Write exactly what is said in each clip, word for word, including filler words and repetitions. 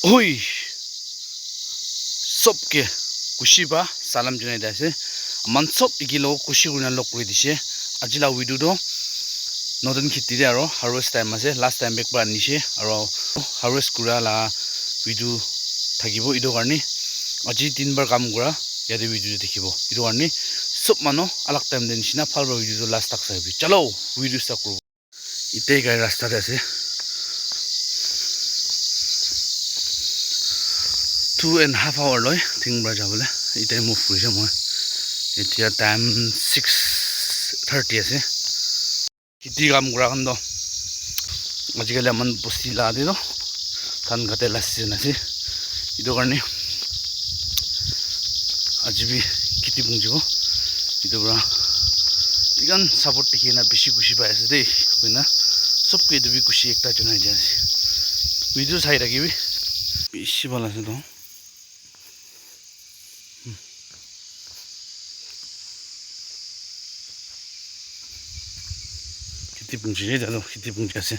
Hui. Sob ke kushi ba salam janai di ase. Aman sob iki lo kushi kurina log kuri dise. Aji la video do northern kheti de aro harvest time ase. Last time bek ba anise aro harvest kura la video thakibo. Itu karne aji tin bar kam kura yate video de dikhibo. Itu karne sob manu alag time de nishina phal ba video do last tak saibi. Chalo, video start kuru. Ite gai rasta de ase. Two and half hour loi thing pra jabole. Ite move kurise moi. Etia time six thirty ase. Kheti kam kura khan toh ajikali aman bosti la de toh dhan kate la season ase. Itu karne aji bi kheti pungjibo. Itu pra ikan support dikhi na bishi kushi pai ase de. Koina sob ke itu bi kushi ekta junai dia ase. Video sai thaki bi bishi bhal ase toh. Kheti pungji de, jalo, kheti pungji ase.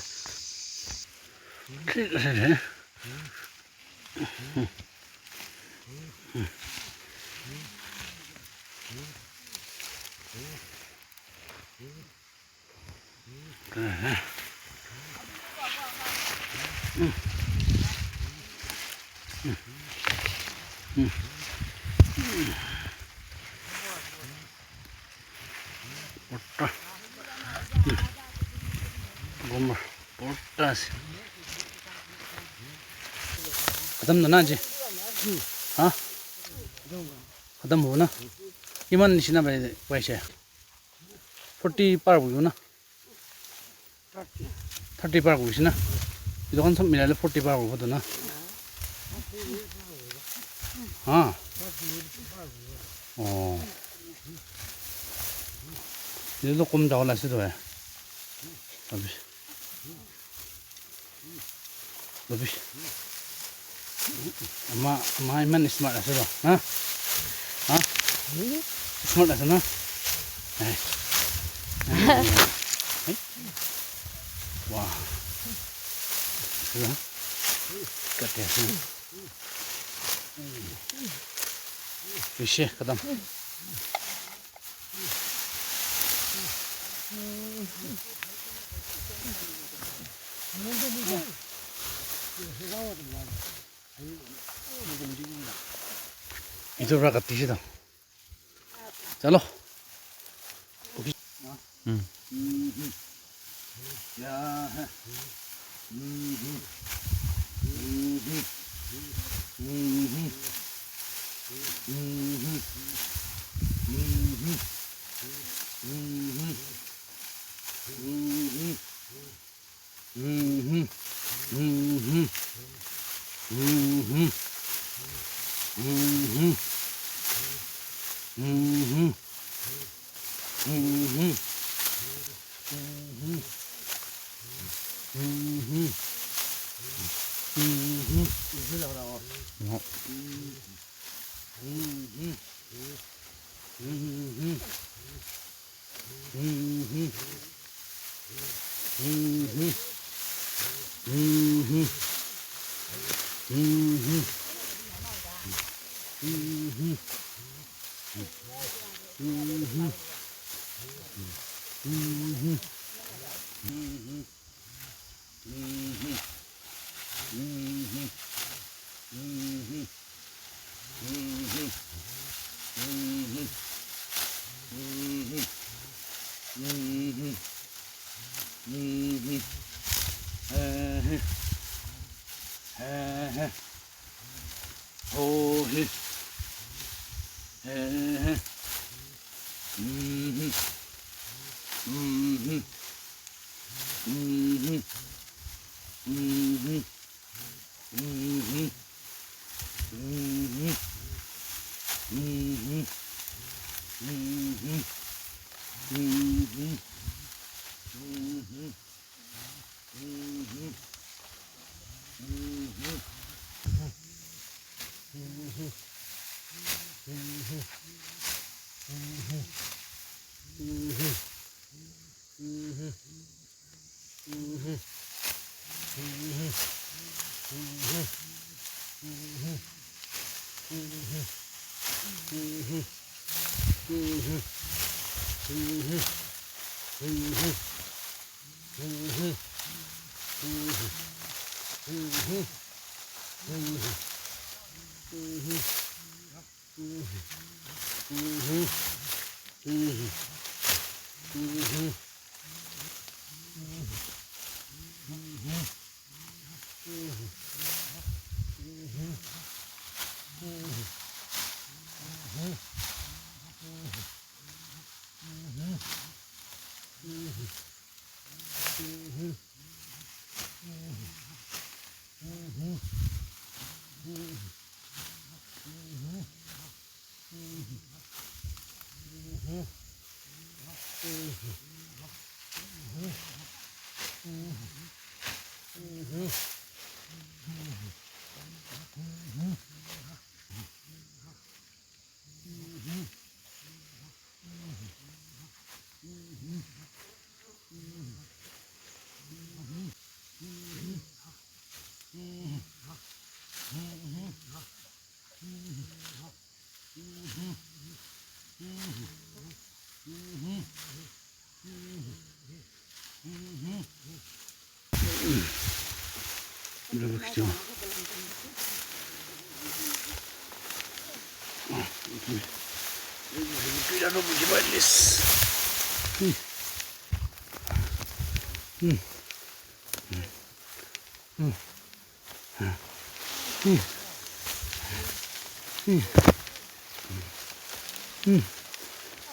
Borta. Gomor. Borta ase. Khatam na na aji? Ha? Khatam hobo na? Kiman nishina pai, paise? Forty par hobo na? Thirty par hoise na? Etu khan sob milai le forty par hobo to na? Ha? Oh. Etu to kom jabo la ase to hai. Abhi. Babi. Ama, ama iman smart ase to, ha? Ha? Smart ase na? Hai. Hai. Wah. Ase na? Kate ase na? Hoise, khatam. Etu para kati se toh. Chalo. Hmm.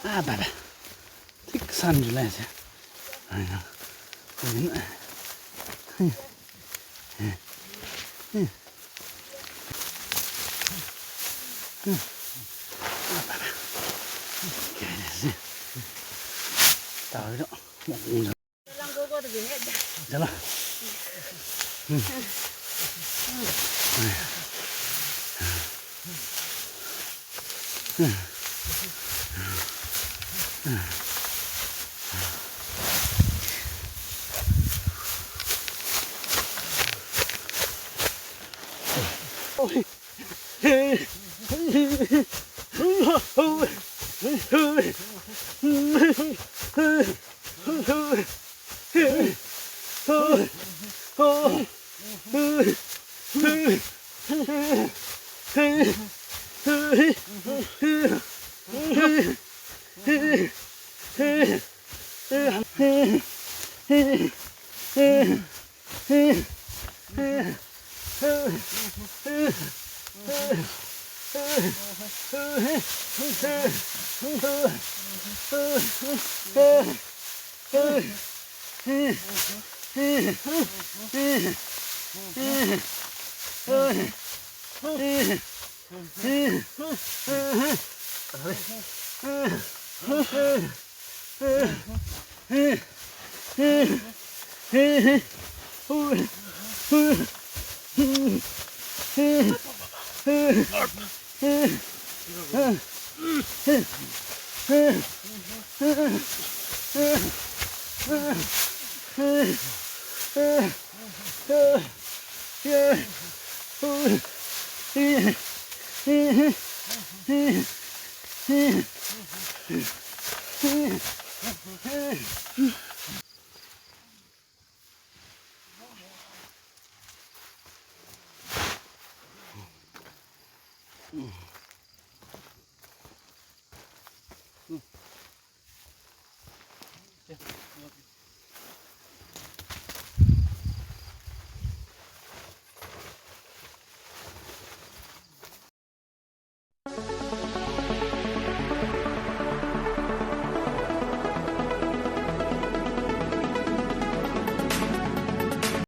Ah, baba. Thik sun julai ase. Aina. Chala.